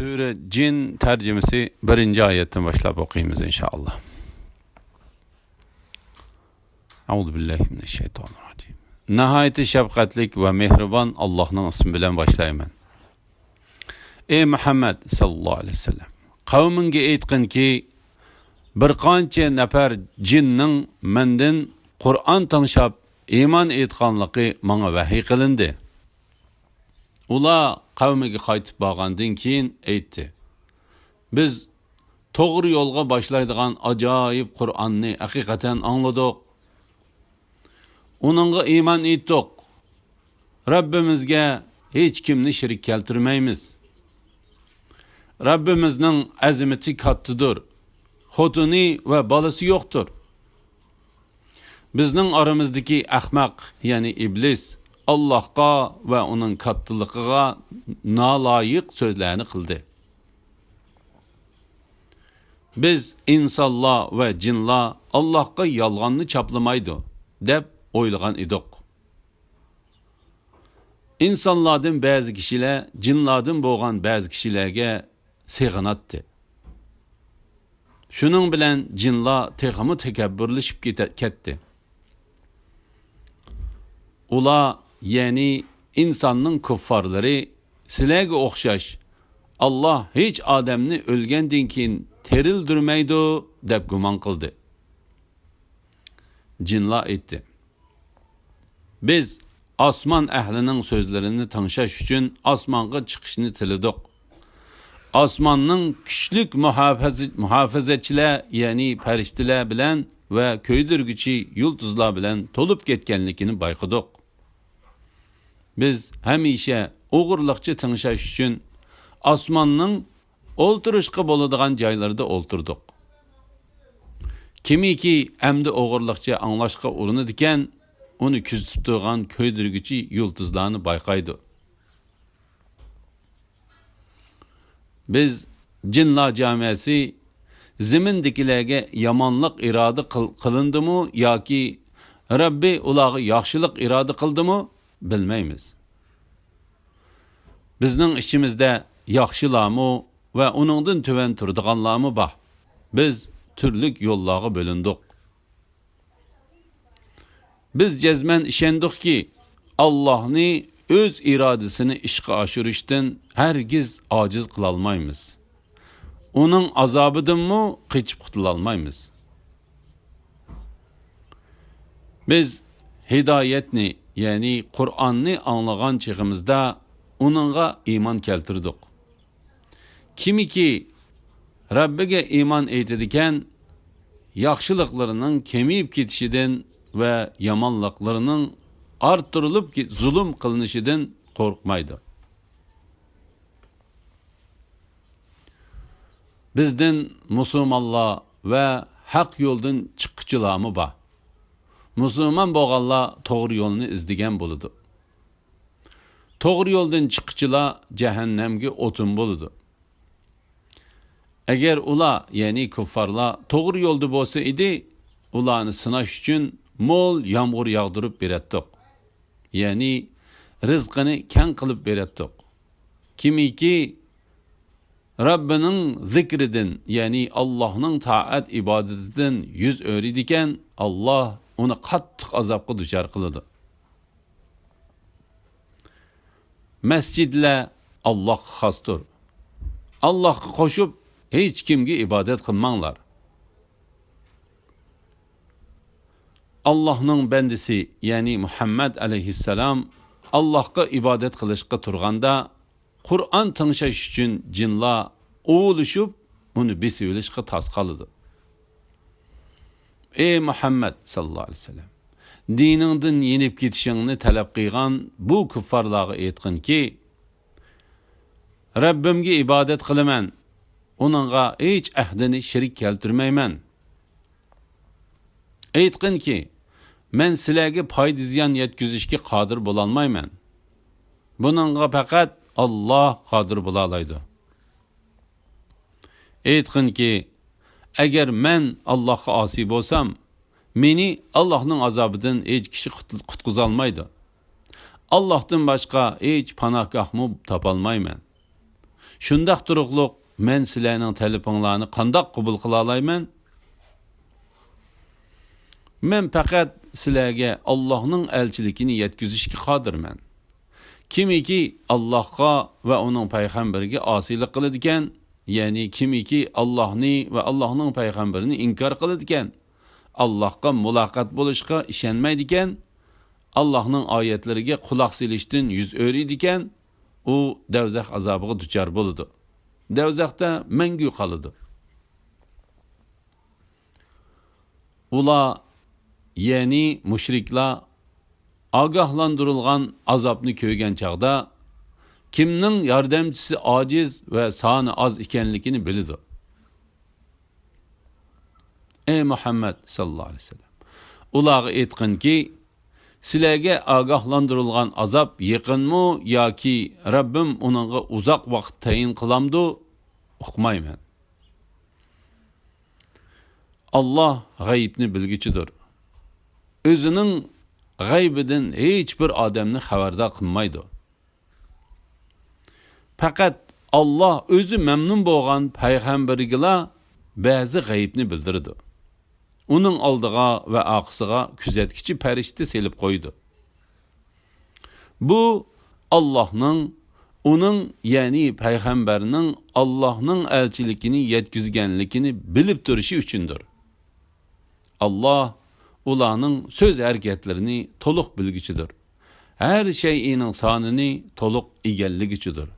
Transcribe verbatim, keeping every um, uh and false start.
سۈرە جىن تەرجىمىسى بىرىنچى ئايەتتىن باشلاپ ئوقۇيمىز، ئىنشائاللا. ئەئۇزۇ بىللاھى مىنەششەيتانىررەجىم. ناھايىتى شەپقەتلىك ۋە مېھرىبان ئاللاھنىڭ ئىسمى بىلەن باشلايمەن. ئەي مۇھەممەد ساللاللاھۇ ئەلەيھى ۋەسەللەم، قەۋمىڭگە ئېيتقىنكى، بىر قانچە نەپەر جىننىڭ مەندىن قۇرئان تىڭشاپ ئىمان ئېيتقانلىقى ماڭا ۋەھىي قىلىندى. ئۇلار قەۋمىگە قايتىپ بارغاندىن كېيىن ئېيتتى، بىز توغرا يولغا باشلايدىغان ئاجايىپ قۇرئاننى ھەقىقەتەن ئاڭلىدۇق. ئۇنىڭغا ئىمان ئېيتتۇق. رەببىمىزگە ھېچكىمنى شېرىك كەلتۈرمەيمىز. رەببىمىزنىڭ ئەزىمىتى كاتتىدۇر. خوتۇنى ۋە بالىسى يوقتۇر. بىزنىڭ ئارىمىزدىكى ئەخمەق، يەنى ئىبلىس، ئاللاھقا ۋە ئۇنىڭ كاتتىلىقىغا نالايىق سۆزلەرنى قىلدى. بىز ئىنسانلار ۋە جىنلار ئاللاھقا يالغاننى چاپلىمايدۇ، دەپ ئويلىغان ئىدۇق. ئىنسانلاردىن بەزى كىشىلەر جىنلاردىن بولغان بەزى كىشىلەرگە سېغىناتتى. شۇنىڭ بىلەن جىنلار تېخىمۇ تەكەببۇرلىشىپ كېتە-، كەتتى. ئۇلار، يەنى ئىنساننىڭ كۇففارلىرى، سىلەرگە ئوخشاش، ئاللاھ ھېچ ئادەمنى ئۆلگەندىن كېيىن تىرىلدۈرمەيدۇ، دەپ گۇمان قىلدى. جىنلار ئېيتتى، بىز ئاسمان ئەھلىنىڭ سۆزلىرىنى تىڭشاش ئۈچۈن ئاسمانغا چىقىشنى تىلىدۇق. ئاسماننىڭ كۈچلۈك مۇھاپىزە-، مۇھاپىزەتچىلەر، يەنى پەرىشتىلەر بىلەن ۋە كۆيدۈرگۈچى يۇلتۇزلار بىلەن تولۇپ كەتكەنلىكىنى بايقىدۇق. بىز ھەمىشە ئوغرىلىقچە تىڭشاش ئۈچۈن ئاسماننىڭ ئولتۇرۇشقا بولىدىغان جايلىرىدا ئولتۇردۇق. كىمكى ئەمدى ئوغرىلىقچە ئاڭلاشقا ئۇرۇنىدىكەن، ئۇنى كۆزىتىپ تۇرغان كۆيدۈرگۈچى يۇلتۇزلارنى بايقايدۇ. بىز جىنلار جامەسى زېمىندىكىلەرگە يامانلىق ئىرادە قىل-، قىلىندىمۇ ياكى رەببى ئۇلارغا ياخشىلىق ئىرادە قىلدىمۇ، بىلمەيمىز. بىزنىڭ ئىچىمىزدە ياخشىلارمۇ ۋە ئۇنىڭدىن تۆۋەن تۇرىدىغانلارمۇ بار. بىز تۈرلۈك يوللارغا بۆلۈندۇق. بىز جەزمەن ئىشەندۇقكى، ئاللاھنى ئۆز ئىرادىسىنى ئىشقا ئاشۇرۇشتىن ھەرگىز ئاجىز قىلالمايمىز. ئۇنىڭ ئازابىدىنمۇ قېچىپ قۇتۇلالمايمىز. بىز ھىدايەتنى، يەنى قۇرئاننى ئاڭلىغان چېغىمىزدا ئۇنىڭغا ئىمان كەلتۈردۇق. كىمكى رەببىگە ئىمان ئېيتىدىكەن، ياخشىلىقلىرىنىڭ كېمىيىپ كېتىشىدىن ۋە يامانلىقلىرىنىڭ ئارتتۇرۇلۇپ كېت-، زۇلۇم قىلىنىشىدىن قورقمايدۇ. بىزدىن مۇسۇلمانلار ۋە ھەق يولدىن چىققۇچىلارمۇ بار. مۇسۇلمان بولغانلار توغرا يولنى ئىزدىگەن بولىدۇ. توغرا يولدىن چىققۇچىلار جەھەننەمگە ئوتۇن بولىدۇ. ئەگەر ئۇلار، يەنى كۇففارلار توغرا يولدا بولسا ئىدى، ئۇلارنى سىناش ئۈچۈن مول يامغۇر ياغدۇرۇپ بېرەتتۇق. يەنى رىزقىنى كەڭ قىلىپ بېرەتتۇق. كىمكى رەببىنىڭ زىكرىدىن، يەنى ئاللاھنىڭ تائەت ئىبادىتىدىن يۈز ئۆرۈيدىكەن، ئاللاھ ئۇنى قاتتىق ئازابقا دۇچار قىلىدۇ. مەسچىدلەر ئاللاھقا خاستۇر. ئاللاھقا قوشۇپ ھېچكىمگە ئىبادەت قىلماڭلار. ئاللاھنىڭ بەندىسى، يەنى مۇھەممەد ئەلەيھىسسالام ئاللاھقا ئىبادەت قىلىشقا تۇرغاندا، قۇرئان تىڭشاش ئۈچۈن جىنلار ئۇۋۇلىشىپ، ئۇنى بېسىۋېلىشقا تاس قالىدۇ. ئەي مۇھەممەد ساللاللاھۇ ئەلەيھى ۋەسەللەم، دىنىڭدىن يېنىپ كېتىشىڭنى تەلەپ قىلغان بۇ كۇففارلارغا ئېيتقىنكى، رەببىمگە ئىبادەت قىلىمەن، ئۇنىڭغا ھېچ ئەھدىنى شېرىك كەلتۈرمەيمەن. ئېيتقىنكى، مەن سىلەرگە پايدا-زىيان يەتكۈزۈشكە قادىر بولالمايمەن. بۇنىڭغا پەقەت ئاللاھ قادىر بولالايدۇ. ئېيتقىنكى، ئەگەر مەن ئاللاھقا ئاسىي بولسام، مېنى ئاللاھنىڭ ئازابىدىن ھېچ كىشى قۇت-، قۇتقۇزالمايدۇ. ئاللاھتىن باشقا ھېچ پاناھگاھمۇ تاپالمايمەن. شۇنداق تۇرۇقلۇق مەن سىلەرنىڭ تەلىپىڭلارنى قانداق قوبۇل قىلالايمەن؟ مەن پەقەت سىلەرگە ئاللاھنىڭ ئەلچىلىكىنى يەتكۈزۈشكە قادىرمەن. كىمكى ئاللاھقا ۋە ئۇنىڭ پەيغەمبىرىگە ئاسىيلىق قىلىدىكەن، يەنى كىمكى ئاللاھنى ۋە ئاللاھنىڭ پەيغەمبىرىنى ئىنكار قىلىدىكەن، ئاللاھقا مۇلاقات بولۇشقا ئىشەنمەيدىكەن، ئاللاھنىڭ ئايەتلىرىگە قۇلاق سېلىشتىن يۈز ئۆرۈيدىكەن، ئۇ دەۋزەخ ئازابىغا دۇچار بولىدۇ. دەۋزەختە مەڭگۈ قالىدۇ. ئۇلار، يەنى مۇشرىكلار، ئاگاھلاندۇرۇلغان ئازابنى كۆرگەن چاغدا، كىمنىڭ ياردەمچىسى ئاجىز ۋە سانى ئاز ئىكەنلىكىنى بىلىدۇ. ئەي مۇھەممەد ساللاللاھۇ ئەلەيھى ۋەسەللەم، ئۇلارغا ئېيتقىنكى، سىلەرگە ئاگاھلاندۇرۇلغان ئازاب يېقىنمۇ ياكى رەببىم ئۇنىڭغا ئۇزاق ۋاقىت تەيىن قىلامدۇ؟ ئۇقمايمەن. ئاللاھ غەيىبنى بىلگۈچىدۇر. ئۆزىنىڭ غەيبىدىن ھېچ بىر ئادەمنى خەۋەردار قىلمايدۇ. پەقەت ئاللاھ ئۆزى مەمنۇن بولغان پەيغەمبىرىگىلا بەزى غەيىبنى بىلدۈرىدۇ. ئۇنىڭ ئالدىغا ۋە ئارقىسىغا كۆزەتكۈچى پەرىشتە سېلىپ قويىدۇ. بۇ ئاللاھنىڭ ئۇنىڭ، يەنى پەيغەمبەرنىڭ ئاللاھنىڭ ئەلچىلىكىنى يەتكۈزگەنلىكىنى بىلىپ تۇرۇشى ئۈچۈندۇر. ئاللاھ ئۇلارنىڭ سۆز ھەرىكەتلىرىنى تولۇق بىلگۈچىدۇر. ھەر شەيئىنىڭ سانىنى تولۇق ئىگىلىگۈچىدۇر.